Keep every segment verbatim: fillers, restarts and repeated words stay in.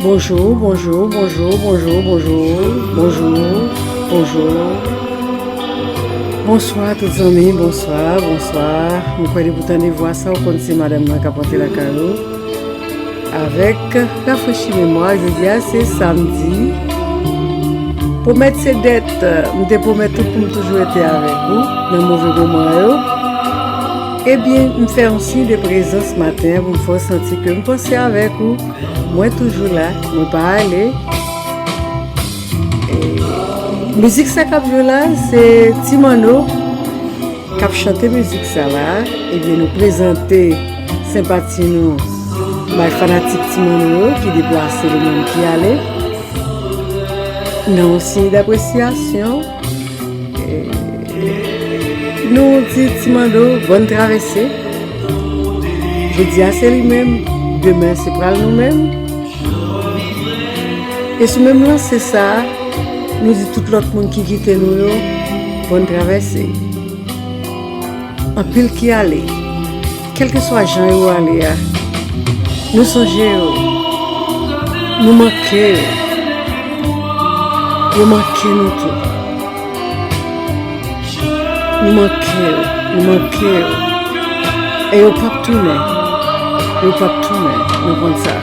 Bonjou, bonjou, bonjou, bonjou, bonjou, bonjou, bonjou. Bonswa tout zanmi, bonswa, bonswa. Mwen kwè depi w tande vwa sa, ou konn se madanm nan k ap antre lakay ou. Avèk rafrechi memwa, jodi a se samdi. Pwomèt se dèt, m te pwomèt ou pou m toujou rete avèk ou nan move moman yo. Ebyen, m fè yon siy de prezans maten an pou m fè w santi ke m panse avèk ou. Mwen toujou la, mwen pa ale. E mizik sa k ap jwe la, se Ti Manno k ap chante mizik sa la. Ebyen, nou prezante senpati nou bay fanatik Ti Manno yo ki deplase, li menm ki ale. Nan yon siy dapresyasyon, e, nou di Ti Manno bòn travèse. Jodi a se li menm, demen se pral nou menm. E sou menm lanse sa a, nou di tout lòt moun ki kite nou yo, bòn travèse. Anpil ki ale, kèlkeswa jan yo ale a, nou sonje yo, nou manke yo, yo manke nou tou. Nou manke yo, nou manke yo. E yo p ap tounen. Yo p ap tounen, nou konn sa.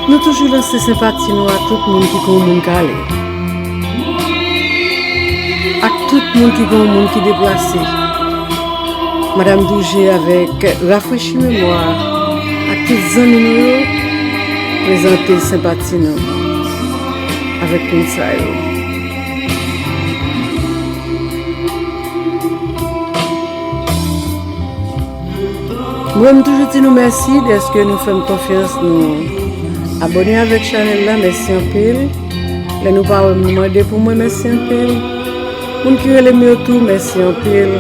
Nou toujou lanse senpati nou a tout moun ki gen yon moun k ale. Ak tout moun ki gen yon moun ki deplase. Madanm Douje avèk rafrechi memwa ak tout zanmi nou yo prezante senpati nou avèk moun sa yo. Mwen, m toujou di nou mèsi dèske nou fè m konfyans, nou abòne avèk chanèl la, mèsi anpil. Lè nou pa wè m, nou mande pou mwen, mèsi anpil. Moun ki rele m yo tou, mèsi anpil.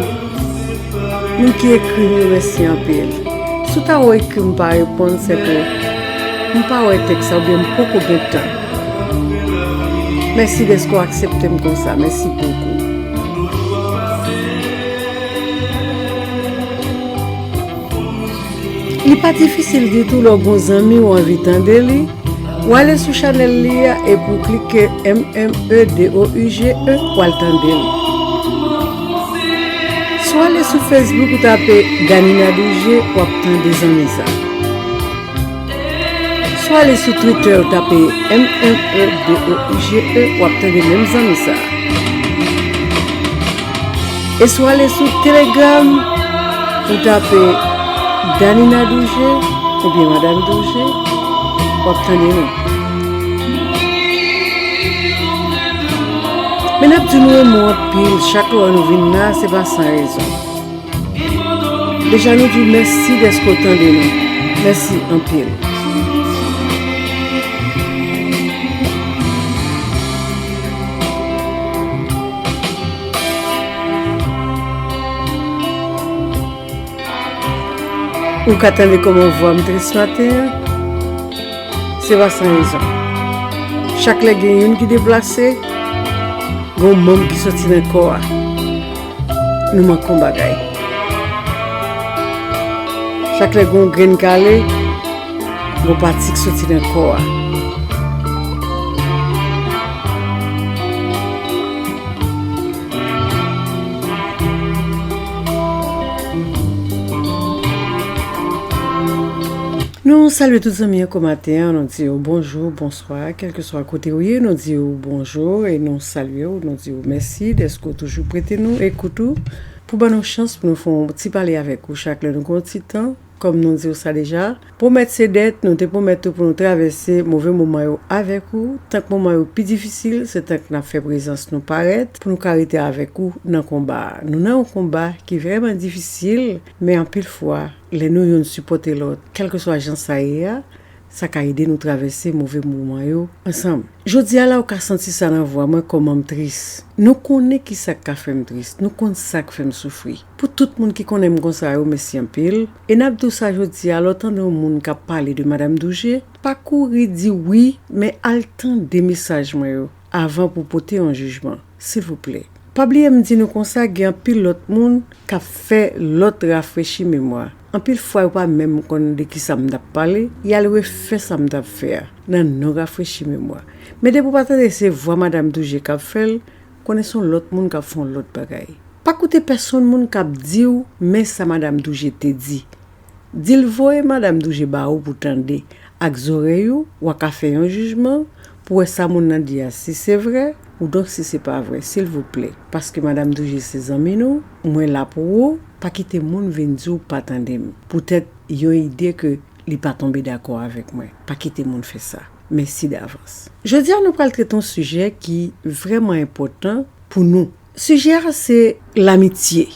Moun ki ekri m yo, mèsi anpil. Si w ta wè ekri m pa reponn, sèke m pa wè tèks la oubyen m poko gen tan. Mèsi dèske w aksepte m konsa. Mèsi bokou. Li pa difisil ditou lè w gon zanmi ou anvi tande li. W ale sou chanèl li a epi w klike M M E D O U J E, w al tande l. Si w ale sou Facebook, ou tape Danina Douje, w ap tande zanmi sa. Si w ale sou Twitter, ou tape M M E D O U J E, w ap tande menm zanmi sa. E si w ale sou Telegram, ou tape Danina Douje oubyen Madanm Douje, w ap tande nou. Men n ap di nou renmen w anpil, chak lè nou vin la, se pa san rezon. Deja nou di w mèsi dèske w tande nou. Mèsi anpil. Ou ka tande kòman vwa m tris maten an? Se pa san rezon. Chak lè gen youn ki deplase, gen yon manm ki soti nan kò a. Nou manke yon bagay. Chak lè gen yon grenn k ale, gen yon pati k soti nan kò a. Nou salye tout zanmi an kòm maten an, nou di yo bonjou, bonswa, kèlkeswa kote ou ye, nou di yo bonjou e nou salye w, nou di yo mèsi dèske w toujou prete nou ekout ou pou ban nou chans pou nou fè yon ti pale avèk ou chak lè nou gen yon ti tan. Kòm nou di w sa deja, pwomèt se dèt, nou te pwomèt tou pou nou travèse move moman yo avèk ou, tank moman yo pi difisil, se tank n ap fè prezans nou parèt pou nou ka rete avèk ou nan konba a. Nou nan yon konba ki vrèman difisil, men anpil fwa, lè nou youn sipòte lòt, kèlkeswa jan sa ye a, Sa ka ede nou travèse move moman yo ansanm. Jodi a la, ou ka santi sa nan vwa mwen, kòman m tris. Nou konnen ki sa k ka fè m tris. Nou konn sa k fè m soufri. Pou tout moun ki konnen m konsa yo, mèsi anpil. E n ap di w sa jodi a, lè w tande yon moun k ap pale de Madanm Douje, pa kouri di wi, men al tande mesaj mwen yo avan pou pote yon jijman, silvouplè. Pa bliye m di nou konsa, gen anpil lòt moun k ap fè lòt rafrechi memwa. Anpil fwa, yo pa menm konn de kisa m t ap pale, y al refè sa m t ap fè a, nan non rafrechi memwa. Men depi w pa tande se vwa Madanm Douje k ap fè l, konnen se yon lòt moun k ap fè yon lòt bagay. Pa koute pèsonn moun k ap di w, men sa Madanm Douje te di. Di l voye Madanm Douje ba ou pou tande ak zòrèy ou, w a ka fè yon jijman pou wè sa moun nan di a si se vrè, oudonk si se pa vrè, silvouplè. Paske Madanm Douje se zanmi nou, mwen la pou ou, pa kite moun vin di w pa tande m. Poutèt yon ide ke li pa tonbe dakò avèk mwen. Pa kite moun fè sa. Mèsi davans. Jodi a, nou pral trete yon sijè ki vrèman enpòtan pou nou. Sijè a se lamitye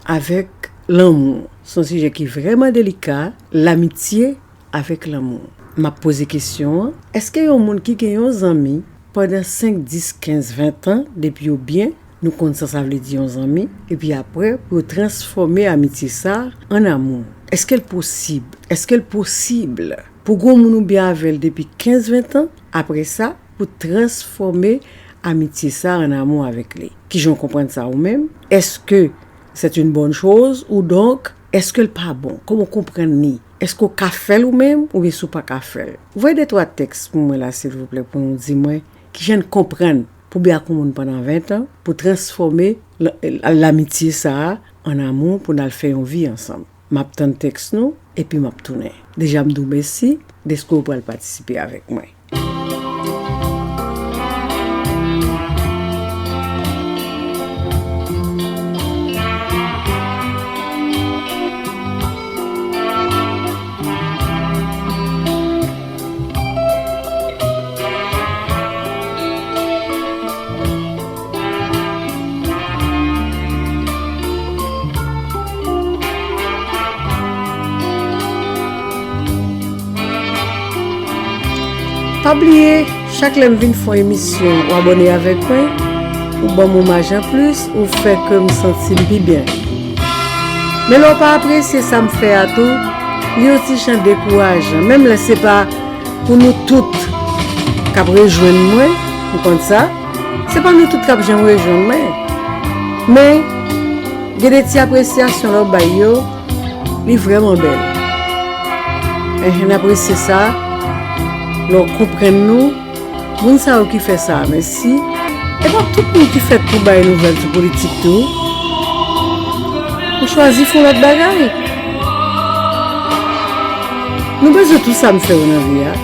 avèk lanmou. Se yon sijè ki vrèman delika, lamitye avèk lanmou. M ap poze kesyon an, èske yon moun ki gen yon zanmi pandan senk, dis, kenz, ven tan, depi yo byen, nou konn sa sa vle di yon zanmi, epi apre, pou yo transfòme amitye sa a an amou? Èske l posib? Èske l posib pou gon moun ou byen avè l depi kenz, ven tan, apre sa, pou transfòme amitye sa a an amou avèk li? Kijan w konprann sa ou menm? Èske c'est une bonne chose ou donk, èske l pa bon? Kòman w konprann li? Èske w ka fè l ou menm, oubyen si w pa ka fè l? Voye de twa tèks pou mwen la, silvouplè, pou nou di mwen kijan n konprann pou byen ak yon moun pandan ven tan, pou transfòme la-, lamitye sa a an amou, pou n al fè yon vi ansanm. M ap tann tèks nou, epi m ap tounen. Deja m di w mèsi, dèske w pral patisipe avèk mwen. Pa bliye, chak lè m vin fè yon emisyon, ou abòne avèk mwen, ou ban m yon maj anplis, ou fè ke m santi m pi byen. Men lè w pa apresye sa m fè a tou, li yon ti jan dekourajan. Menm lè se pa pou nou tout k ap rejwenn mwen, ou konn sa, se pa nou tout k ap janm rejwenn mwen. Men, gen de ti apresyasyon lè w bay yo, li vrèman bèl. Enhen, n apresye sa, lè w konprann nou, moun sa yo ki fè sa, mèsi. E pa tout moun ki fèt pou bay nouvèl sou politik tou. Ou chwazi fè yon lòt bagay. Nou bezwen tout sa m fè yo nan vi a.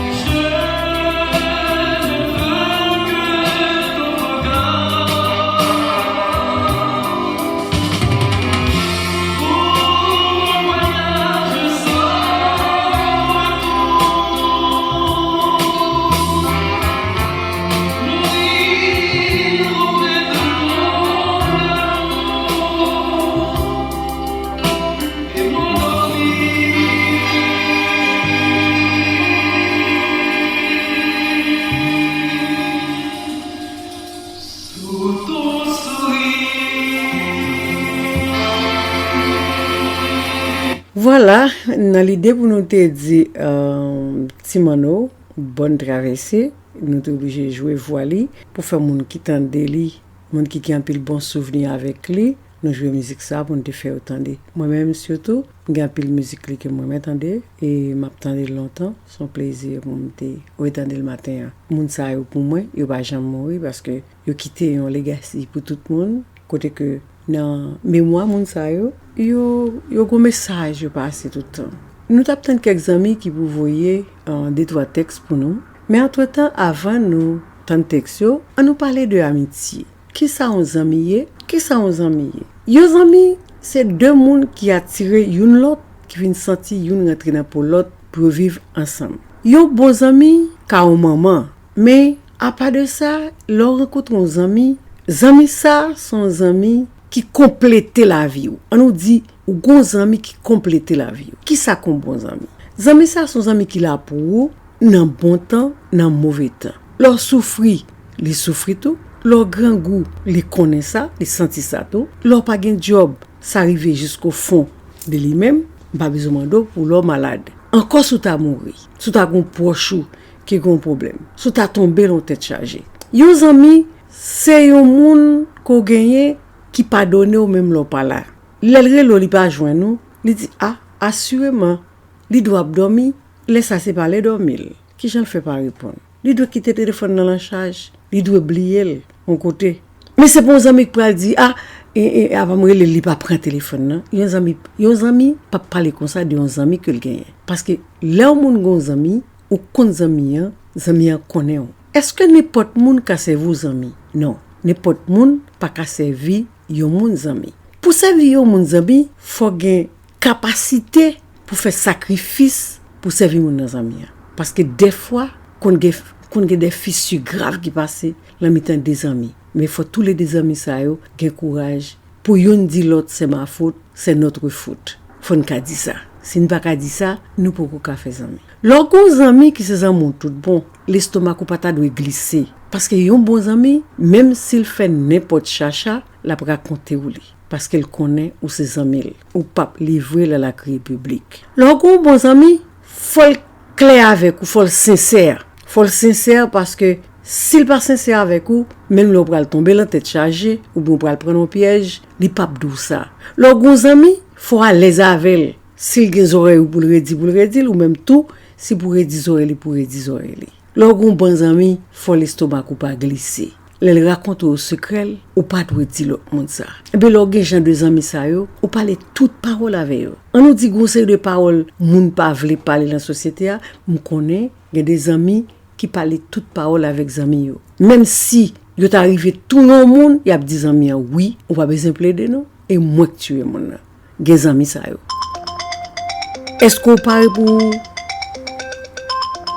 Vwala, nan lide pou nou te di, eh, Ti Manno, bòn travèse, nou te oblije jwe vwa li pou fè moun ki tande li, moun ki gen anpil bon souvni avèk li, nou jwe mizik sa pou nou te fè yo tande. Mwen menm sitou, m gen anpil mizik li ke m renmen tande, e m ap tande l lontan. Se yon plezi pou m te retande l maten an. Moun sa yo pou mwen, yo pa janm mouri paske yo kite yon legasi pou tout moun, kote ke nan memwa moun sa yo, yo, yo gon mesaj yo pase tout tan. Nou t ap tann kèk zanmi ki pou voye, eh, de twa tèks pou nou. Men antretan, avan nou tann tèks yo, ann nou pale de amitye. Kisa yon zanmi ye? Kisa yon zanmi ye? Yon zanmi, se de moun ki atire youn lòt, ki vin santi youn rantre nan po lòt pou yo viv ansanm. Yon bon zanmi ka yon manman, men apa de sa, lè w rankontre yon zanmi, zanmi sa, se yon zanmi ki konplete lavi w. Ann nou di, ou gon zanmi ki konplete lavi w. Kisa k yon bon zanmi? Zanmi sa, se yon zanmi ki la pou ou, nan bon tan, nan move tan. Lè w soufri, li soufri tou. Lè w grangou, li konnen sa, li santi sa tou. Lè w pa gen djòb, sa rive jisko fon de li menm, m pa bezwen mande w pou lè w malad. Ankò si w ta mouri, si w ta gen yon pwòch ou ki gen yon pwoblèm, si w ta tonbe nan yon tèt chaje. Yon zanmi, se yon moun ke w genyen ki padone w menm lè w pa la. Lè l rele w, li pa jwenn ou, li di, a, asireman, li dwe ap dòmi, lè sa se pa lè dòmi l. Kijan l fè pa reponn? Li dwe kite telefòn nan an chaj, li dwe bliye l yon kote. Men se pa yon zanmi k pral di, a, e, e, avan m rele l, li pa pran telefòn nan. Yon zanmi, yon zanmi p ap pale konsa de yon zanmi ke l genyen. Paske lè yon moun gen yon zanmi, ou konn zanmi an, zanmi an konnen w. Èske nenpòt moun ka sèvi w zanmi? Non. Nenpòt moun pa ka sèvi yon moun zanmi. Pou sèvi yon moun zanmi, fò gen kapasite pou fè sakrifis pou sèvi moun nan zanmi an. Paske dèfwa, konn gen, konn gen de fisi grav ki pase nan mitan de zanmi. Men fò toulede zanmi sa yo gen kouraj pou youn di lòt, c'est ma faute, c'est notre faute. Fò n ka di sa. Si n pa ka di sa, nou poko ka fè zanmi. Lè w gen yon zanmi ki se zanmi w tout bon, lestomak ou pa ta dwe glise. Paske yon bon zanmi, menm si l fè nenpòt chacha, l ap rakonte w li. Paske l konnen ou se zanmi l. Ou p ap livre l a la kriyè piblik. Lè w gen yon bon zanmi, fò l klè avèk ou, fò l sensè. Fò l sensè paske si l pa sensè avèk ou, menm lè w pral tonbe nan tèt chaje, oubyen w pral pran nan yon pyèj, li p ap di w sa. Lè w gen yon zanmi, fò w alèz avè l. Si l gen zòrèy ou pou l redi, pou l redi l, ou menm tou, si pou redi zòrèy li, pou redi zòrèy li. Lè w gen yon bon zanmi, fò lestomak ou pa glise. Lè l rakonte w sekrè l, ou pa dwe di lòt moun sa. Ebyen, lè w gen jan de zanmi sa yo, ou pale tout pawòl avè yo. Ann nou di gen yon seri de pawòl moun pa vle pale nan sosyete a, m konnen gen de zanmi ki pale tout pawòl avèk zanmi yo. Menm si yo ta rive touye yon moun, y ap di zanmi an, wi, ou pa bezwen plede non, e mwen k tiye moun nan. Gen zanmi sa yo. Èske w pare pou,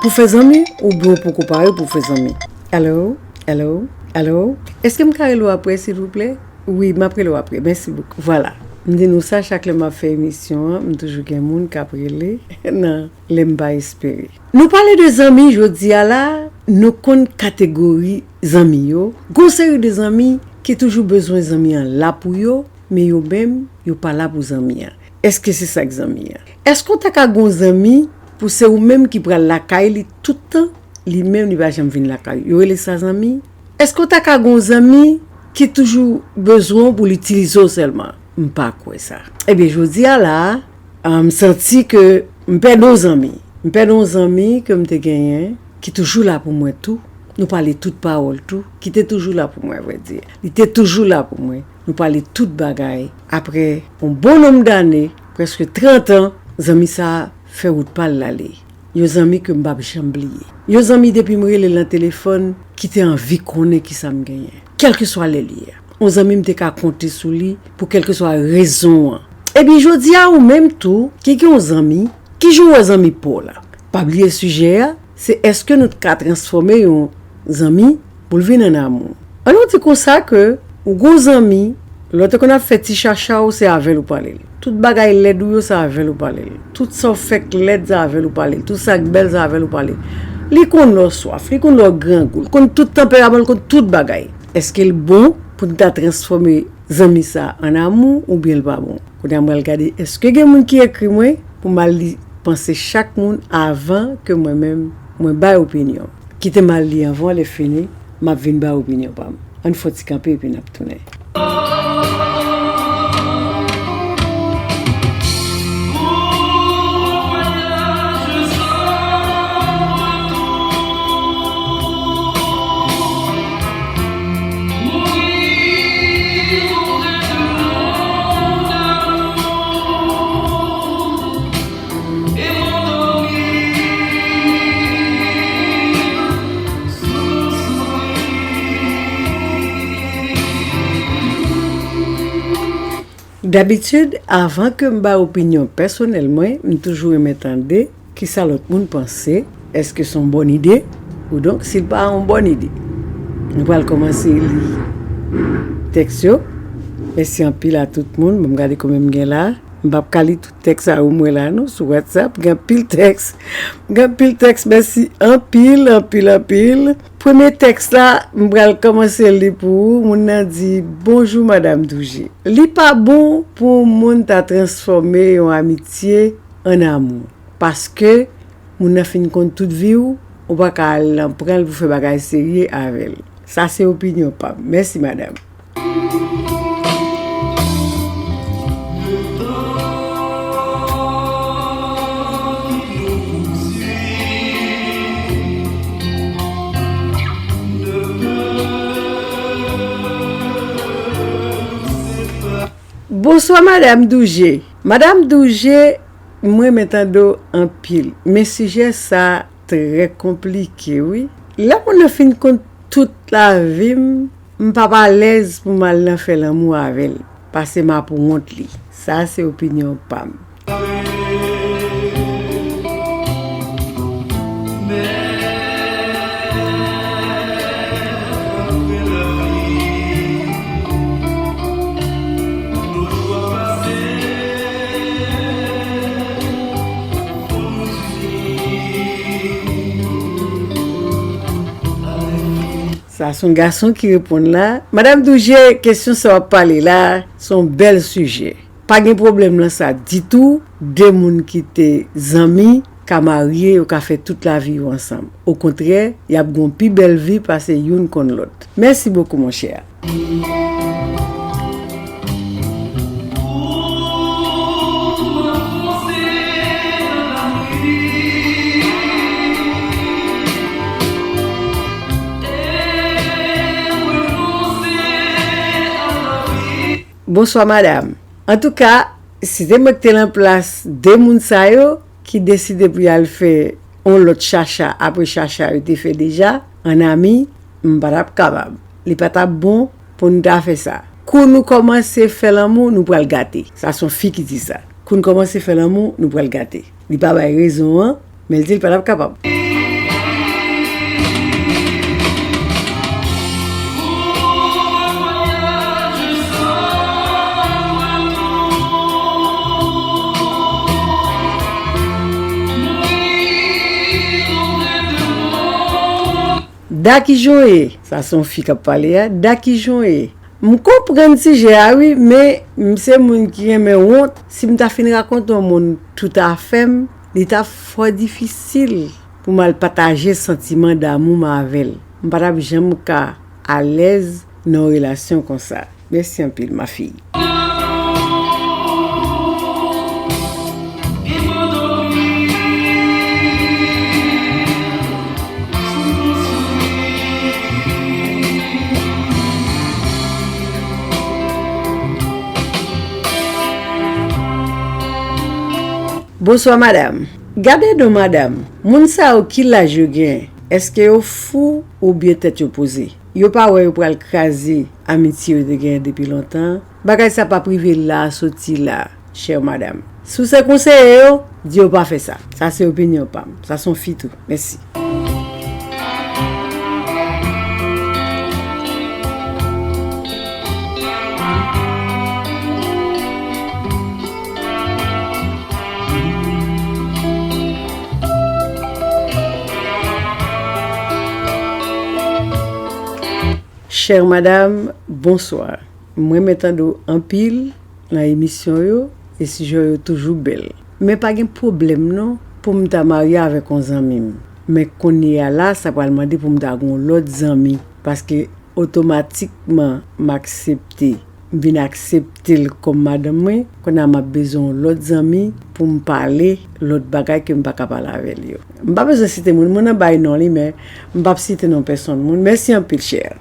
pou fè zanmi? Oubyen w poko pare pou fè zanmi? Alo? Alo? Alo? Èske m ka rele w apre, silvouplè? Wi, m ap rele w apre. Mèsi bokou. Vwala. M di nou sa, chak lè m ap fè emisyon an, m toujou gen moun k ap rele nan lè m pa espere. Nou pale de zanmi jodi a la, nou konn kategori zanmi yo. Gon seri de zanmi ki toujou bezwen zanmi an la pou yo, men yo menm, yo pa la pou zanmi an. Èske se sa k zanmi an? Èske w ta ka gon zanmi pou se ou menm ki pral lakay li tout tan, li menm li pa janm vin lakay ou? Yo rele sa zanmi? Èske w ta ka gon zanmi ki toujou bezwen w pou l itilize w sèlman? M pa kwè sa. Ebyen, jodi a la, a, m santi ke m pèdi yon zanmi. M pèdi yon zanmi ke m te genyen, ki toujou la pou mwen tou. Nou pale tout pawòl tou, ki te toujou la pou mwen, avrèdi. Li te toujou la pou mwen. Nou pale tout bagay. Apre yon bon nonm dane, prèske trant an, zanmi sa a fè wout pa l l ale. Yon zanmi ke m p ap janm bliye. Yon zanmi depi m rele l nan telefòn, ki te anvi konnen kisa m genyen. Kèlkeswa lè l ye a. Yon zanmi m te ka konte sou li pou kèlkeswa rezon an. Epi jodi a ou menm tou, ki gen yon zanmi, kijan w wè zanmi pa w la? Pa bliye sijè a, se èske nou ka transfòme yon zanmi pou l vin an amou. Ann nou di konsa ke ou gon zanmi, lè w te konn ap fè ti chacha w, se avè l ou pale l. Tout bagay lèd ou yo, se avè l ou pale l. Tout sa w fè k lèd, se avè l ou pale l. Tout sa k bèl, se avè l ou pale l. Li konn lè w swaf, li konn lè w grangou, li konn tout tanperaman, li konn tout bagay. Èske l bon pou n ta transfòme zanmi sa a an amou oubyen l pa bon? Kounye a m pral gade èske gen moun ki ekri mwen pou m al li panse chak moun avan ke mwen menm mwen bay opinyon. Kite m al li anvan, lè fini, m ap vin bay opinyon pa m. Ann fè yon ti kanpe epi n ap tounen. Dabitid, avan ke m bay opinyon pèsonèl mwen, m toujou renmen tande kisa lòt moun panse. Èske se yon bòn ide? Ou donk, si l pa yon bòn ide. Nou pral kòmanse li tèks yo. Mèsi anpil a tout moun. Bon, m gade konbyen m gen la. M p ap ka li tout tèks sa yo m wè la non sou WhatsApp. Gen anpil tèks. Gen anpil tèks. Mèsi anpil, anpil, anpil. Premye tèks la, m pral kòmanse li pou ou. Moun nan di, "Bonjou, Madam Douje. Li pa bon pou yon moun ta transfòme yon amitye an amou. Paske moun nan fin konn tout vi w, ou pa ka al nan pran l pou fè bagay serye avè l. Sa se opinyon pa m. Mèsi, madanm." Bonswa, Madam Douje. Madam Douje, mwen renmen tande w anpil, men sijè sa trè konplike, wi. Lè moun nan fin konn tout lavi m, m p ap alèz pou m al nan fè lanmou avè l, paske m ap wont li. Sa se opinyon pa m. Sa se yon gason ki reponn la. Madanm Douje, kesyon sa w ap pale la, se yon bèl sijè. Pa gen pwoblèm nan sa ditou, de moun ki te zanmi ka marye, yo ka fè tout lavi yo ansanm. Okontrè, y ap gen yon pi bèl vi pase youn konn lòt. Mèsi bokou, monchè. Bonswa, madanm. Antouka, si te mwen ki te nan plas de moun sa yo ki deside pou y al fè yon lòt chacha apre chacha yo te fè deja, an ami, m pa t ap kapab. Li pa t ap bon pou n ta fè sa. Kou nou kòmanse fè lanmou, nou pral gate. Sa se yon fi ki di sa. Kou n kòmanse fè lanmou, nou pral gate. Li pa bay rezon an, men l di l pa t ap kapab. Da kijan w ye? Sa se yon fi k ap pale a. Da kijan w ye? M konprann sijè a wi, men m se moun ki renmen wont. Si m ta fin rakonte yon moun tout afè m, li t ap fò difisil pou m al pataje santiman damou m avè l. M pa t ap janm ka alèz nan yon relasyon konsa. Mèsi anpil, ma fille. Bonswa, madanm. Gade non, madanm. Moun sa yo, ki laj yo gen? Èske yo fou oubyen tèt yo poze? Yo pa wè yo pral kraze amitye yo te genyen depi lontan? Bagay sa p ap rive la a soti la, chère madame. Si w se konseye yo, di yo pa fè sa. Sa se opinyon pa m. Sa se yon fi tou. Mèsi. Chère madame, bonswa. M renmen tande w anpil nan emisyon yo, e sijè yo toujou bèl. Men pa gen pwoblèm non pou m ta marye avèk yon zanmi m. Men kounye a la, sa pral mande pou m ta gen yon lòt zanmi, paske otomatikman m aksepte, m vin aksepte l kòm madanm mwen, kounye a m ap bezwen yon lòt zanmi pou m pale lòt bagay ke m pa ka pale avè l yo. M pa bezwen site moun, moun nan bay non li, men m p ap site non pèsonn moun. Mèsi anpil, chère.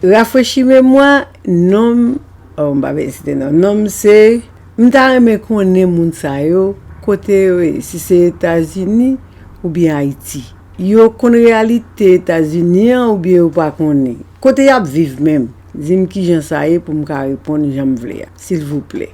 Rafrechi memwa, non m, oh, m pa vle site non. Non m se, m ta renmen konnen moun sa yo, kote yo ye, si se Etazini oubyen Ayiti. Yo konn reyalite Etazini an oubyen yo pa konnen? Kote y ap viv menm? Di m kijan sa ye pou m ka reponn jan m vle a, silvouplè.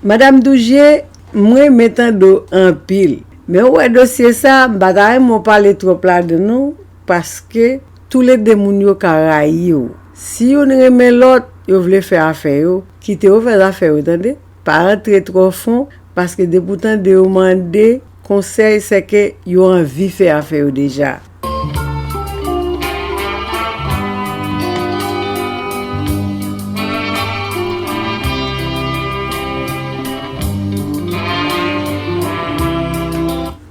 Madam Douje, m renmen tande w anpil. Men ou wè dosye sa, m pa ta renmen w pale twòp ladan l non, paske toulede moun yo ka rayi w. Si youn renmen lòt, yo vle fè afè yo, kite yo fè zafè yo, tande. Pa antre twò fon, paske depi w tande yo mande konsèy, sèke yo anvi fè afè yo deja.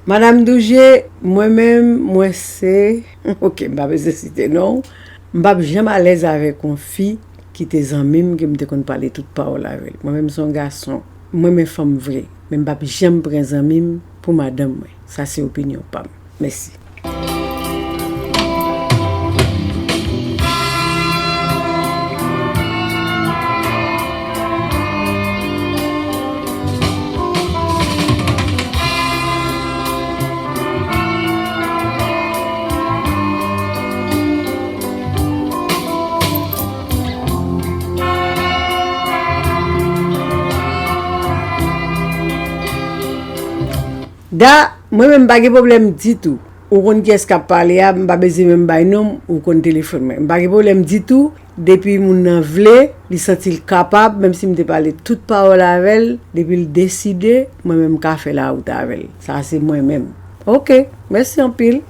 Madam Douje, mwen menm, mwen se, ok, m pa bezwen site non w. M p ap janm alèz avèk yon fi ki te zanmi m, ke m te konn pale tout pawòl avè l. Mwen menm, se yon gason. M renmen fanm vre, men m p ap janm pran zanmi m pou madanm mwen. Sa se opinyon pa m. Mèsi. Da, mwen menm m pa gen pwoblèm ditou. Ou konn kiyès k ap pale a, m pa bezwen menm bay non m, ou konn telefòn mwen. M pa gen pwoblèm ditou, depi moun nan vle, li santi l kapab, menm si m te pale tout pawòl avè l, depi l deside, mwen menm m ka fè lawout avè l. Sa se mwen menm. Ok, mèsi anpil.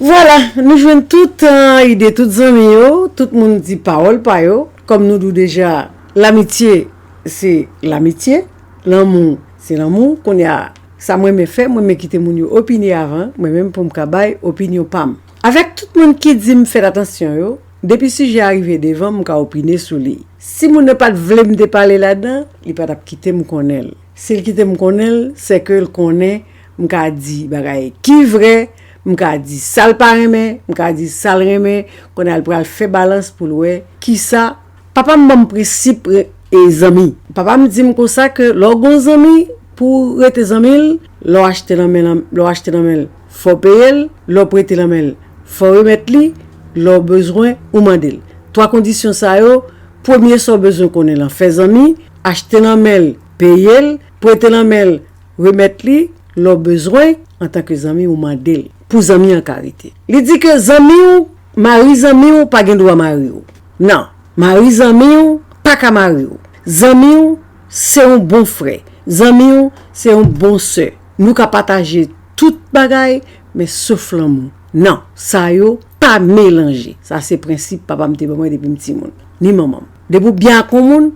Vwala, nou jwenn tout, eh, ide tout zanmi yo, tout moun di pawòl pa yo. Kòm nou di w deja, lamitye se lamitye, lanmou se lanmou. Kounye a, sa m renmen fè, m renmen kite moun yo opine avan, mwen menm pou m ka bay opinyon pa m. Avèk tout moun ki di m fèt atansyon yo, depi sijè a rive devan m, m ka opine sou li. Si moun nan pa t vle m te pale ladan, li pa t ap kite m konnen l. Si l kite m konnen l, sèke l konnen m ka di bagay ki vrè, m ka di sa l pa renmen, m ka di sa l renmen, kounye a l pral fè balans pou l wè kisa. Papa m ban m prensip re-, e zanmi. Papa m di m konsa ke lè w gen yon zanmi, pou w rete zanmi l, lè w achte nan men, lè w achte nan men l, fò w peye l, lè w prete nan men l, fò w remèt li, lè w bezwen, ou mande l. Twa kondisyon sa yo, premye sa w bezwen konnen lan fè zanmi, achte nan men l, peye l, prete nan men l, remèt li, lè w bezwen, antanke zanmi, ou mande l. Pou zanmi an ka rete. Li di ke zanmi w, mari zanmi w pa gen dwa mari w. Non, mari zanmi w pa ka mari w. Zanmi w se yon bon frè. Zanmi w se yon bon sè. Nou ka pataje tout bagay, men sof lanmou. Non, sa yo pa melanje. Sa se prensip papa m te ban mwen depi m timoun. Ni manman m. Depi w byen ak yon moun,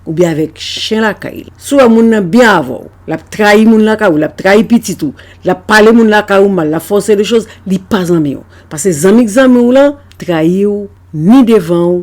ou byen avèk chen lakay li. Si w wè moun nan byen avè w, l ap trayi moun lakay ou, l ap trayi pitit ou, l ap pale moun lakay ou mal, l ap fè w seri de choz, li pa zanmi w. Paske zanmi k zanmi w lan, trayi w ni devan w,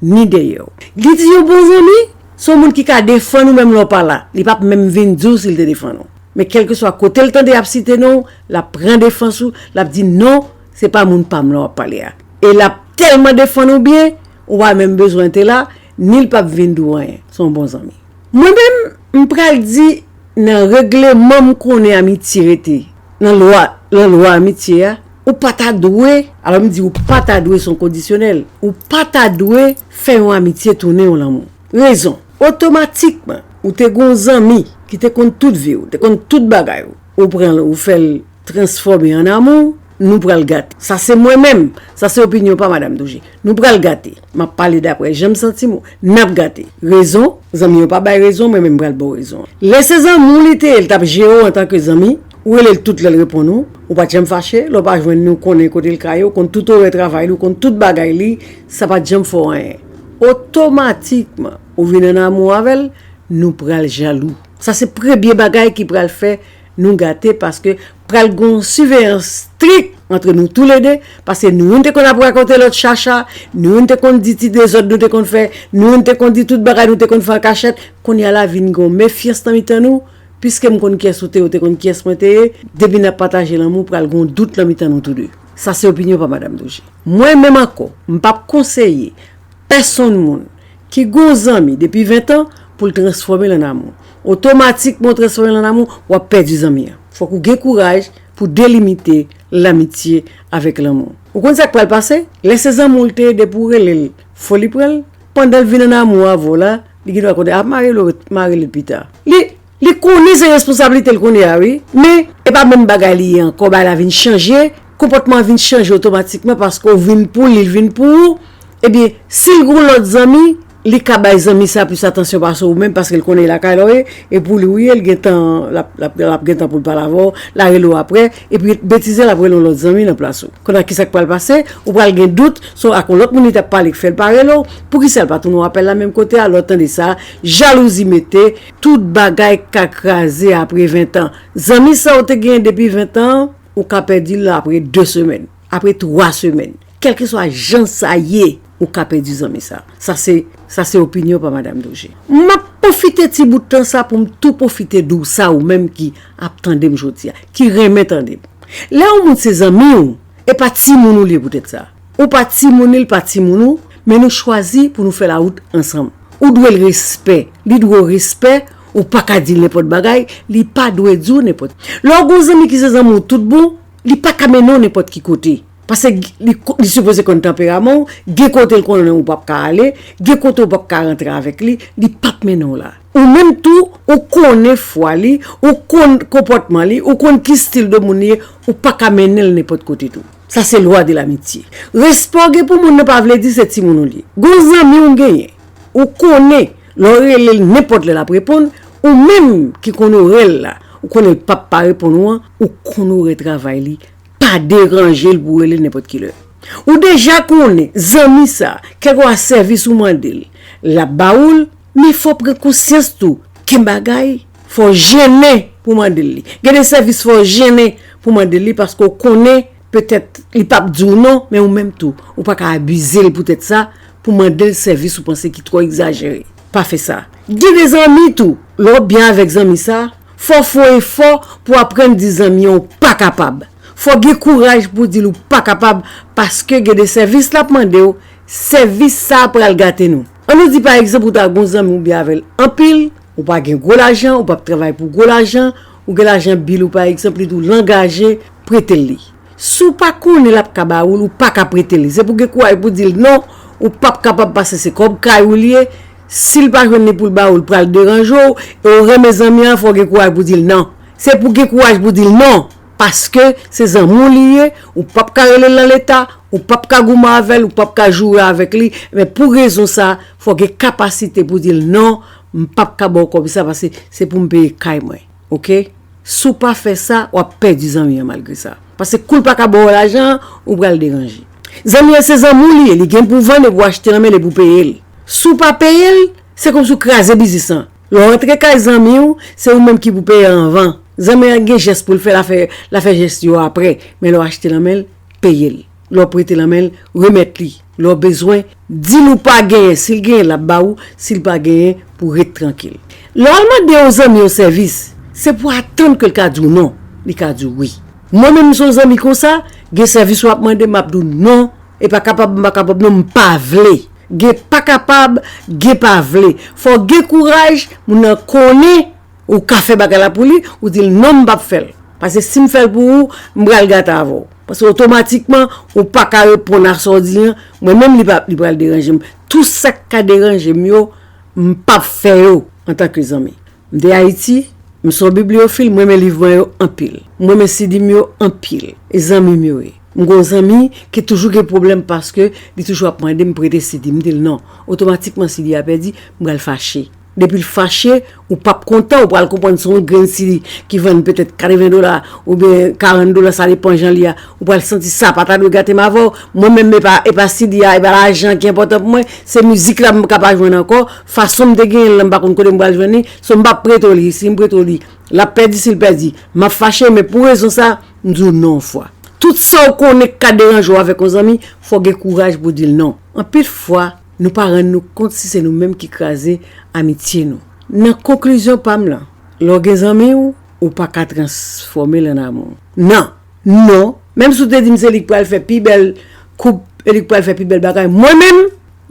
ni dèyè w. Li di yon bon zanmi, se yon moun ki ka defann ou menm lè w pa la. Li p ap menm vin di w si l te defann ou. Men kèlkeswa kote l tande y ap site non w, l ap pran defans ou, l ap di non, se pa moun pa m lan w ap pale a. E l ap tèlman defann ou byen, ou pa menm bezwen te la, ni l p ap vin di w anyen. Se yon bon zanmi. Mwen menm, m pral di nan regleman m konnen amitye rete, nan lwa, nan lwa amitye a, ou pa ta dwe, alò m di ou pa ta dwe, se yon kondisyonèl, ou pa ta dwe fè yon amitye tounen yon lanmou. Rezon, otomatikman, ou te gen yon zanmi ki te konn tout vi w, te konn tout bagay ou, ou pran l, ou fè l transfòme an amou, nou pral gate. Sa se mwen menm, sa se opinyon pa Madam Douje. Nou pral gate. M ap pale daprè jan m santi m, n ap gate. Rezon, zanmi yo pa bay rezon, mwen menm m pral ba w rezon. Lè se zanmi w li te ye, l t ap jere w antanke zanmi, ou rele l tout lè l reponn ou, ou pa t janm fache, lè w pa jwenn li, ou konnen kote l ka ye, ou konn tout orè travay li, ou konn tout bagay li, sa pa t janm fè w anyen. Otomatikman, ou vin an amou avè l, nou pral jalou. Sa se premye bagay ki pral fè nou gate, paske pral gen yon siveyans strik antre nou toulede, paske nou youn te konn ap rakonte lòt chacha, nou youn te konn di ti dezòd nou te konn fè, nou youn te konn di tout bagay nou te konn fè an kachèt. Kounye a la vin gen yon mefyans nan mitan nou, piske m konn kiyès ou te ye, ou te konn kiyès mwen te ye, depi n ap pataje lanmou, pral gen yon dout nan mitan nou toude. Sa se opinyon pa Madam Doje. Mwen menm ankò, m p ap konseye pèsonn moun ki gen yon zanmi depi ven tan pou l transfòme l an amou. Otomatikman, w transfòme l an amou, w ap pèdi zanmi an. Fòk ou gen kouraj pou delimite lamitye avèk lanmou. Ou konn sa k pral pase? Lè se zanmi w l te ye, depi w rele l, foli pran l. Pandan l vin an amou avè w la, li gen dwa konn ap mare l, mare l pita. Li, li konnen se responsablite l kounye a, wi. Men, e pa menm bagay li ye ankò, bagay la vin chanje, konpòtman an vin chanje otomatikman paske w vin pou li, l vin pou ou. Ebyen, si l gen yon lòt zanmi, li ka bay zanmi sa plis atansyon pase ou menm, paske l konnen e lakay la w ye, e pou li w ye, l gentan, l ap, l ap, l ap gentan pou l pale avè w, l a rele w apre, epi betize l ap rele yon lòt zanmi nan plas ou. Kounye a, kisa k pral pase? Ou pral gen dout, se ak yon lòt moun li t ap pale k fè l pa rele w. Poukisa l pa tounen w apèl la menm kote a? Lè w tande sa, jalouzi mete, tout bagay ka kraze apre ven tan. Zanmi sa w te genyen depi ven tan an, ou ka pèdi l apre de semèn, apre twa semèn. Kèlkeswa jan sa ye, ou ka pèdi zanmi sa. Sa se, sa se opinyon pa Madam Doje. M ap pwofite ti bout tan sa pou m tou pwofite di w sa ou menm ki ap tande m jodi a, ki renmen tande m. Lè yon moun se zanmi w, e pa timoun ou li ye poutèt sa. Ou pa timoun li, li pa timoun ou, men nou chwazi pou nou fè lawout ansanm. Ou dwe l respè, li dwe w respè, ou pa ka di l nenpòt bagay, li pa dwe di w nenpòt. Lè w gen yon zanmi ki se zanmi w tout bon, li pa ka mennen w nenpòt ki kote. Paske li, li sipoze konn tanperaman w, gen kote l konnen ou p ap ka ale, gen kote ou p ap ka rantre avèk li, li p ap mennen w la. Ou menm tou, ou konnen fwa li, ou konn konpòtman li, ou konn ki stil de moun li ye, ou pa ka mennen l nenpòt kote tou. Sa se lwa de lamitye. Respè w gen pou moun nan pa vle di se timoun ou li ye. Gon zanmi w genyen, ou konnen, lè w rele l nenpòt lè l ap reponn, ou menm ki konn orè l la, ou konnen l p ap pa reponn ou an, ou konn orè travay li, pa deranje l pou w rele l nenpòt ki lè. Ou deja konnen, zanmi sa, kèlkeswa sèvis ou mande l, l ap ba ou l, men fò w pran konsyans tou, gen bagay, fò w jennen pou w mande l li. Gen de sèvis fò w jennen pou w mande l li, paske w konnen, petèt, li p ap di w non, men ou menm tou, ou pa ka abize l poutèt sa, pou w mande l sèvis ou panse ki twò egzajere. Pa fè sa. Gen de zanmi tou, lè w byen avèk zanmi sa, fò w fè yon efò pou w aprann di zanmi an w pa kapab. Fò w gen kouraj pou w di l ou pa kapab, paske gen de sèvis l ap mande w, sèvis sa a pral gate nou. Ann nou di pa egzanp ou ta gen yon zanmi w byen avè l anpil, ou pa gen gwo lajan, ou p ap travay pou gwo lajan, ou gen lajan bil ou pa egzanp, li di w l angaje, prete l li. Si w pa konnen l ap ka ba ou l, ou pa ka prete l li. Se pou w gen kouraj pou w di l non, ou p ap kapab paske se kòb kay ou li ye. Si l pa jwenn li pou l ba ou l, pral deranje w, e w renmen zanmi an, fò w gen kouraj pou w di l non. Se pou w gen kouraj pou w di l non, paske se zanmi w li ye, ou p ap ka rele l nan leta, ou p ap ka goumen avè l, ou p ap ka joure avèk li, men pou rezon sa, fò w gen kapasite pou w di l non, m p ap ka ba w kòb sa paske se pou m peye kay mwen. Oke? Si w pa fè sa, w ap pèdi zanmi an malgre sa. Paske kou l pa ka ba w lajan an, ou pral deranje. Zanmi an se zanmi w li ye, li gen pou vann epi w achte nan men l epi w peye l. Si w pa peye l, se kòmsi w kraze biznis lan. Lè w rantre kay zanmi w, se ou menm ki pou peye anvan. Zanmi an gen jès pou l fè, l a fè, l a fè jès yo apre. Men lè w achte nan men l, peye l. Lè w prete nan men l, remèt li. Lè w bezwen, di l ou pa genyen. Si l genyen, l ap ba ou. Si l pa genyen, pou w ret trankil. Lè w al mande yon zanmi yon sèvis, se pou w atann ke l ka di w non. Li ka di w wi. Mwen menm, m se yon zanmi konsa, gen sèvis w ap mande, m ap di w non. E pa kapab, m pa kapab non, m pa vle. Gen pa kapab, gen pa vle. Fò w gen kouraj, moun nan konnen, ou ka fè bagay la pou li, ou di l non, m p ap fè l. Paske si m fè l pou ou, m pral gate avè w. Paske otomatikman, ou pa ka reponn a sa w di an, mwen menm li pa, li pral deranje m. Tout sa k ka deranje m yo, m p ap fè yo antanke zanmi. M te Ayiti, m se yon bibliyofil, m renmen liv mwen yo anpil. M renmen si di m yo anpil. E zanmi m yo ye. M gen yon zanmi ki toujou gen pwoblèm paske li toujou ap mande m prete si di. M di l non. Otomatikman si di a pèdi, m pral fache. Depi l fache, ou p ap kontan, ou pral konprann se yon grenn si di ki vann petèt katreven dola oubyen karant dola, sa depan jan li a. Ou pral santi sa pa ta dwe gate m avè w. Mwen menm, e pa, e pa si di a, e pa lajan ki enpòtan pou mwen, se mizik la m ka pa jwenn ankò. Fason m te genyen l lan, m pa konn kote m pral jwenn li. So, m p ap prete w li. Si m prete w li, l ap pèdi, si l pèdi, m ap fache, men pou rezon sa, m di w non yon fwa. Tout sa w konnen k ka deranje w avèk yon zanmi, fò w gen kouraj pou w di l non. Anpil fwa, nou pa rann nou kont si se nou menm ki kraze amitye nou. Nan konklizyon pa m lan, lè w gen zanmi w, ou pa ka transfòme l an amou. Non, non. Menm si w te di m se li k pral fè pi bèl koup, e li k pral fè pi bèl bagay, mwen menm,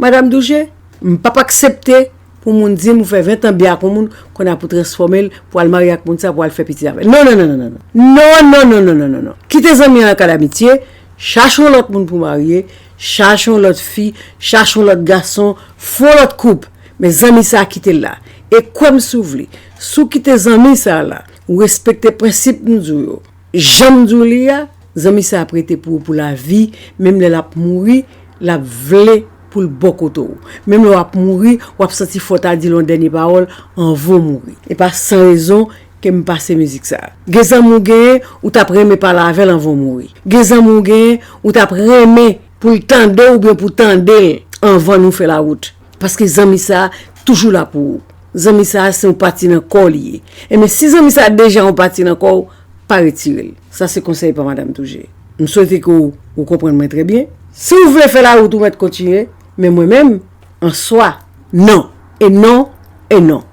Madanm Douche, m p ap aksepte pou moun di m ou fè ven tan byen ak yon moun, kounye a pou transfòme l, pou al marye ak moun sa, pou al fè pitit avè l. Non, non, non, non, non, non. Non, non, non, non, non, non, non. Kite zanmi an nan kad amitye, chache yon lòt moun pou marye, chache yon lòt fi, chache yon lòt gason, fè yon lòt koup. Men zanmi sa a kite l la. E kwè m si w vle, si w kite zanmi sa a la, ou respekte prensip m di w yo, jan m di w li a, zanmi sa ap rete pou ou pou lavi, menm lè l ap mouri, l ap vle pou l bò kote w. Menm lè w ap mouri, w ap santi fò w ta di l yon dènye pawòl anvan w mouri. E pa san rezon ke m pase mizik sa. Gen zanmi w genyen, ou t ap renmen pale avè l anvan w mouri. Gen zanmi w genyen, ou t ap renmen pou l tande w oubyen pou w tande l anvan nou fè lawout. Paske zanmi sa a toujou la pou ou. Zanmi sa a se yon pati nan kò w li ye. Enben, si zanmi sa a deja yon pati nan kò w, pa retire l. Sa se konsèy pa Madanm Douche. M swete ke w, ou konprann mwen trè byen. Si w vle fè lawout, ou mèt kontinye, men mwen menm, an swa, non. E non, e non.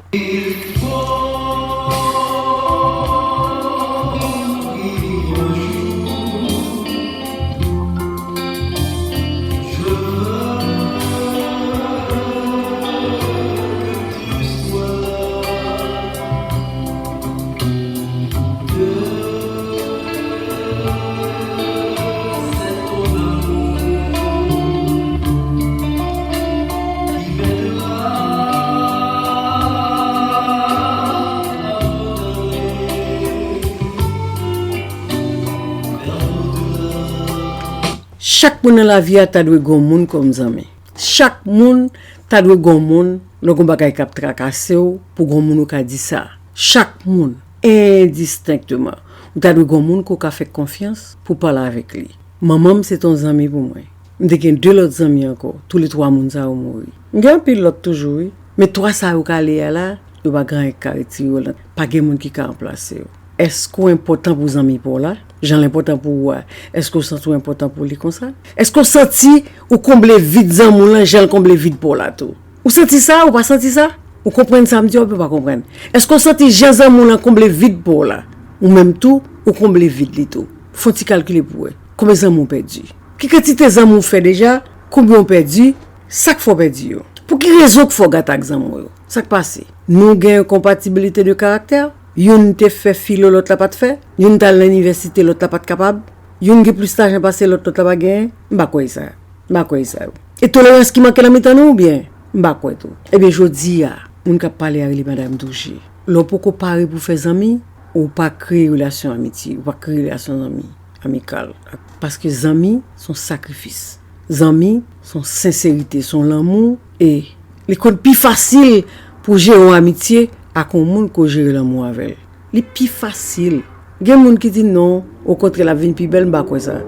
Chak moun nan lavi a ta dwe gon moun kòm zanmi. Chak moun ta dwe gon moun, lè gon bagay k ap trakase w, pou gon moun ou ka di sa. Chak moun, endistenkteman, ou ta dwe gon moun ke w ka fè konfyans pou pale avèk li. Manman m se t on zanmi pou mwen. M te gen de lòt zanmi ankò, toule twa moun sa yo mouri. M gen anpil lòt toujou, wi. Men twa sa yo k ale a la, yo pa gen anyen ki ka retire yo la. Pa gen moun ki ka ranplase yo. Èske w enpòtan pou zanmi pa w la? Jan l enpòtan pou ou a, èske w santi w enpòtan pou li konsa? Èske w santi ou konble vid zanmi w lan jan l konble vid pa w la tou? Ou santi sa? Ou pa santi sa? Ou konprann sa m di a oubyen w pa konprann? Èske w santi jan zanmi w lan konble vid pa w la, ou menm tou, ou konble vid li tou? Fè yon ti kalkile pou w wè. Konbyen zanmi w pèdi? Ki kantite zanmi w fè deja? Konbyen w pèdi? Sa k fè w pèdi yo? Pou ki rezon k fè w gate ak zanmi w yo? Sa k pase? Nou gen yon konpatibilite de karaktè? Youn te fè filo, lòt la pa t fè? Youn t al nan inivèsite, lòt la pa t kapab? Youn gen plis lajan pase lòt, lòt la pa genyen? M pa kwè sa. M pa kwè sa yo. E tolerans ki manke nan mitan nou, oubyen? M pa kwè tou. Ebyen, jodi a, moun k ap pale a rele Madanm Douche. Lè w poko pare pou fè zanmi, ou pa kreye relasyon amitye, ou pa kreye relasyon zanmi, amikal. Paske zanmi, se yon sakrifis. Zanmi, se yon senserite, se yon lanmou, e li konn pi fasil pou jere yon amitye ak yon moun ke w jere lanmou avè l. Li pi fasil. Gen moun ki di non, okontrè, l ap vin pi bèl, m pa kwè sa.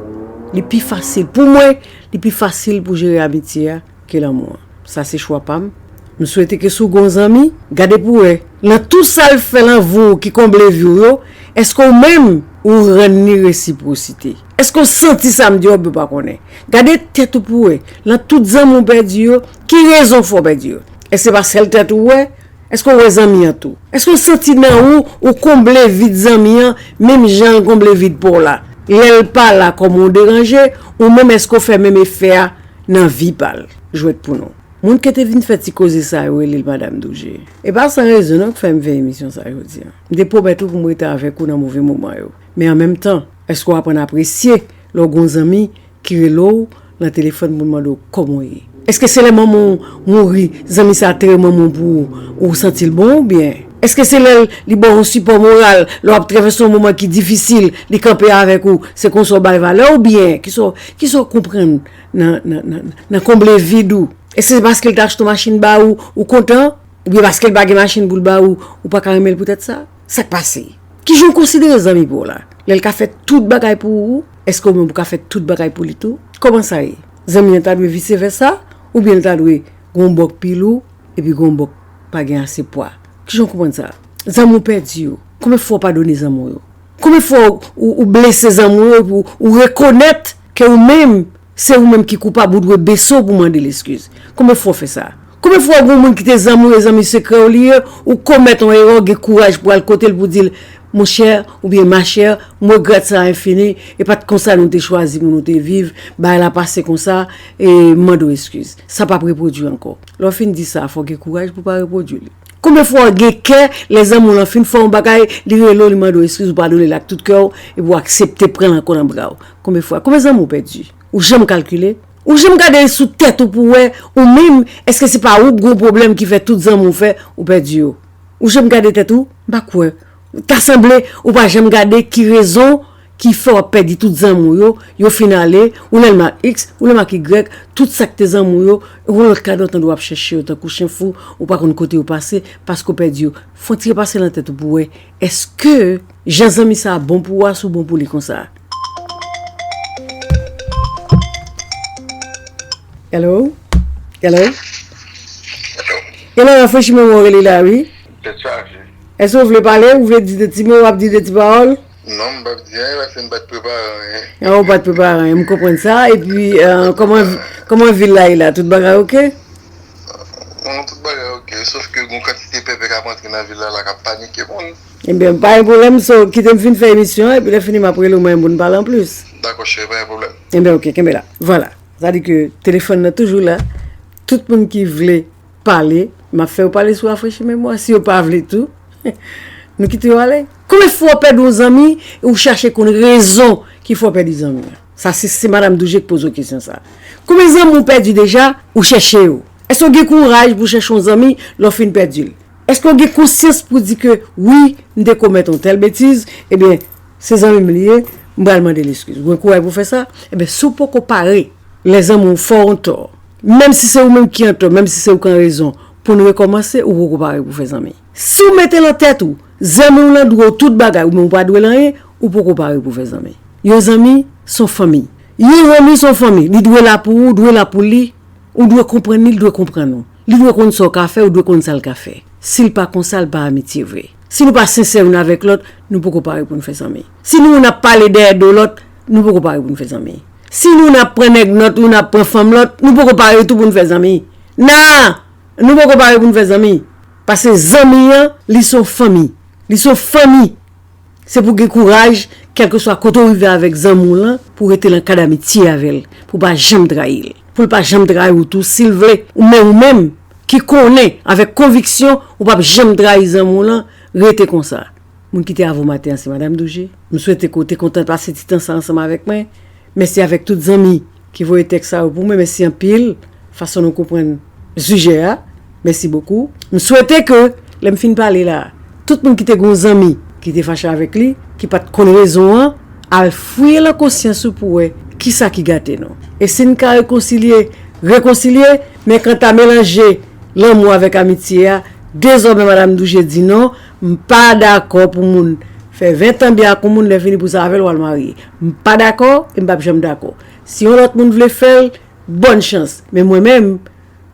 Li pi fasil. Pou mwen, li pi fasil pou jere amitye a ke lanmou an. Sa se chwa pa m. M swete ke si w gen yon zanmi, gade pou w wè, nan tou sa l fè lan vi w ki konble vi w yo, èske w menm ou rann li resipwosite? Èske w santi sa m di w oubyen w pa konnen? Gade tèt ou pou w wè, nan tout zanmi w pèdi yo, ki rezon fè w pèdi yo? Èske se pa sèl tèt ou w wè? Èske w wè zanmi an tou? Èske w santi nan ou, ou konble vid zanmi an, menm jan l konble vid pa w la? Lè l pa la, kòman w deranje, ou menm èske w fè menm efè a nan vi pa l? Jwèt pou nou. Moun ki te vin fè ti koze sa yo rele l Madanm Douche. E pa san rezon non k fè m fè emisyon sa jodi a. M te pwomèt ou pou m rete avèk ou nan move moman yo. Men an menm tan, èske w aprann apresye lè w gen yon zanmi ki rele w nan telefòn pou l mande w kòman w ye? Èske se lè manman w mouri, zanmi sa a tere manman w pou ou, ou santi l bon oubyen? Èske se lè l, li ba w yon sipò moral, lè w ap travèse yon moman ki difisil, li kanpe avèk ou, se konsa w ba l valè oubyen? Kisa w, kisa w konprann nan, nan, nan, nan konble vid ou? Èske se paske l te achte yon machin ba ou, ou kontan? Oubyen paske l pa gen machin pou l ba ou, ou pa ka renmen l poutèt sa? Sa k pase? Kijan w konsidere zanmi pa w la? Lè l ka fè tout bagay pou ou, èske ou menm ou ka fè tout bagay pou li tou? Kòman sa ye? Zanmi an ta dwe vise vèsa, oubyen l ta dwe gen yon bòk pile ou, epi gen yon bòk pa gen ase pwa? Kijan w konprann sa? Zanmi w pèdi yo. Konbyen fwa w padone zanmi w yo? Konbyen fwa ou, ou, ou blese zanmi w yo, ou, ou rekonèt ke ou menm, se ou menm ki koupab, ou dwe bese w pou mande l eskiz? Konbyen fwa w fè sa? Konbyen fwa w gen moun ki te zanmi w e zanmi sekrè w li ye, ou komèt yon erè, w gen kouraj pou al kote l pou di l, monchè oubyen machè, m regrèt sa enfini, e pa t konsa nou te chwazi pou nou te viv, bagay la pase konsa, e m mande w eskiz. Sa p ap repwodui ankò. Lè w fin di sa, fò w gen kouraj pou w pa repwodui li. Konbyen fwa w gen kè, lè zanmi w lan fin fè yon bagay, li rele w, li mande w eskiz, ou padone l ak tout kè w, epi w aksepte pran l ankò nan bra w? Konbyen fwa? Konbyen zanmi w pèdi? Ou janm kalkile? Ou janm gade sou tèt ou pou w wè, ou menm, èske se pa ou k gen yon pwoblèm ki fè tout zanmi w fè, ou pèdi yo? Ou janm gade tèt ou? M pa kwè. Ta sanble ou pa janm gade ki rezon ki fè w ap pèdi tout zanmi w yo, yo fin ale, ou lè l mak X, ou lè l mak Y, tout sa k te zanmi w yo, yon lòt kado w tande w ap chèche yo tankou chen fou, ou pa konn kote yo pase, paske w pèdi yo. Fè yon ti repase nan tèt ou pou w wè, èske jan zanmi sa a bon pou ou a, si w bon pou li konsa? Hello? Hello? Hello? Hello, Rafrechi Memwa w rele la, wi. Tèt chaje. Èske w vle pale? Ou vle di de ti mo? W ap di de ti pawòl? Non, m p ap di anyen paske m pa t prepare anyen. Ah, ou pa t prepare anyen, m konprann sa. Epi, euh, kòman vi-, kòman vil la ye la? Tout bagay oke? Non, tout bagay oke, sof ke gon kantite pèpè k ap antre nan vil la la k ap panike moun. Ebyen, pa gen pwoblèm, so, kite m fin fè emisyon an, epi lè fini m ap rele w mwen pou n pale anplis. Dakò, cheri, pa gen pwoblèm. Ebyen, oke, kenbe la. Vwala. Sa di ke telefòn nan toujou la. Tout moun ki vle pale, m ap fè yo pale sou Rafrechi Memwa. Si yo pa vle tou, nou kite yo ale. Konbyen fwa w pèdi yon zanmi e ou chache konn rezon ki fè w pèdi zanmi an? Sa se, se Madanm Douje k poze w kesyon sa. Konbyen zanmi w pèdi deja, ou chèche yo? Èske w gen kouraj pou w chèche yon zanmi lè w fin pèdi l? Èske w gen konsyans pou di ke, wi, m te komèt yon tèl betiz, ebyen, se zanmi m li ye, m pral mande l eskiz. Ou gen kouraj pou w fè sa? Ebyen, si w poko pare, lè zanmi w fè w yon tò, menm si se ou menm ki an tò, menm si se ou ki an rezon, pou n rekòmanse, ou poko pare pou w fè zanmi. Si w mete nan tèt ou, zanmi w lan dwe w tout bagay, ou menm ou pa dwe l anyen, ou poko pare pou w fè zanmi. Yon zanmi, se yon fanmi. Yon zanmi, se yon fanmi. Li dwe la pou ou, ou dwe la pou li. Ou dwe konprann li, li dwe konprann ou. Li dwe konn sa w ka fè, ou dwe konn sa l ka fè. Si l pa konsa, l pa amitye vre. Si nou pa sensè youn avèk lòt, nou poko pare pou n fè zanmi. Si nou youn ap pale dèyè do lòt, nou poko pare pou n fè zanmi. Si nou youn ap pran nèg lòt, youn ap pran fanm lòt, nou poko pare tou pou n fè zanmi. Nan! Nou poko pare pou n fè zanmi. Paske zanmi an, li se yon fanmi. Li se yon fanmi. Se pou w gen kouraj, kèlkeswa kote w rive avèk zanmi w lan, pou w rete nan kad amitye avè l, pou w pa janm trayi l. Pou l pa janm trayi w tou, si l vle. Ou, men ou menm, ki konnen avèk konviksyon ou p ap janm trayi zanmi w lan, rete konsa. Moun ki te avè w maten an, se Madanm Douje. M swete ke w te kontan pase ti tan sa ansanm avèk mwen. Mèsi avèk tout zanmi ki voye tèks sa yo pou mwen. Mèsi anpil fason nou konprann sijè a. Mèsi bokou. M swete ke lè m fin pale la, tout moun ki te gen yon zanmi ki te fache avèk li, ki pa t konn rezon an, al fouye nan konsyans ou pou wè kisa ki gate nou. E si n ka rekonsilye, rekonsilye, men kanta melanje lanmou avèk amitye a, dezòmè Madanm Douje di non, m pa dakò pou moun fè ven tan byen ak yon moun, lè fini pou sa avè l w al marye. M pa dakò e m p ap janm dakò. Si yon lòt moun vle fè l, bòn chans. Men mwen menm,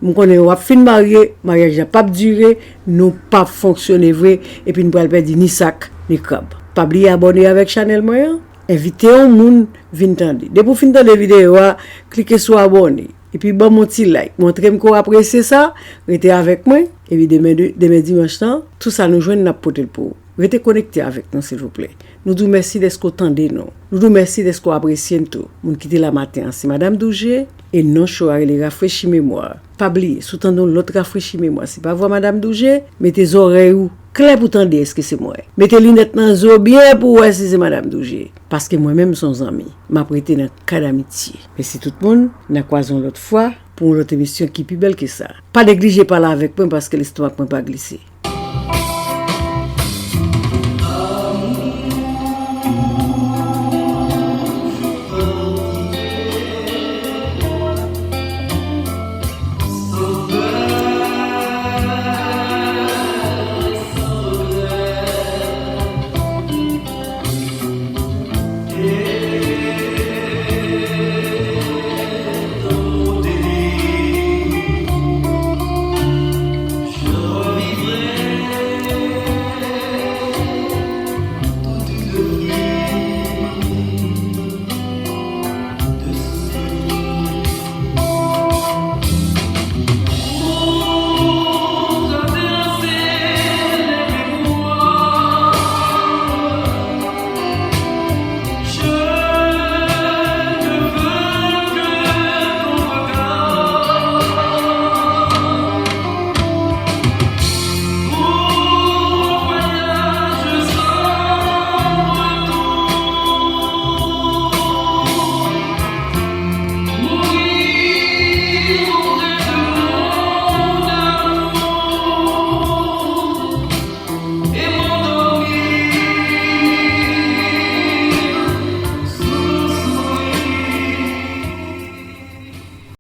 m konnen w ap fin marye, maryaj la p ap dire, nou p ap fonksyone vre, epi n pral pèdi ni sak, ni krab. Pa bliye abòne avèk chanèl mwen an, envite yon moun vin tande. Depi w fin tande videyo a, klike sou abòne. Epi ban m yon ti like. Montre m ke w apresye sa. Rete avèk mwen. Epi demen, demen dimanch lan, tout sa nou jwenn, n ap pote l pou ou. Rete konekte avèk nou, silvouplè. Nou di w mèsi dèske w tande nou. Nou di w mèsi dèske w apresye n tou. Moun ki te la maten an, se Madanm Douje. E non show a rele Rafrechi Memwa. Pa bliye, si w tande yon lòt Rafrechi Memwa, se pa vwa Madanm Douje, mete zòrèy ou klè pou tande èske se mwen. Mete linèt nan zye w byen pou w wè si se Madanm Douje. Paske mwen menm, m se yon zanmi. M ap rete nan kad amitye. Mèsi tout moun. N a kwaze yon lòt fwa pou yon lòt emisyon ki pi bèl ke sa. Pa neglije pale avèk mwen paske lestomak mwen pa glise.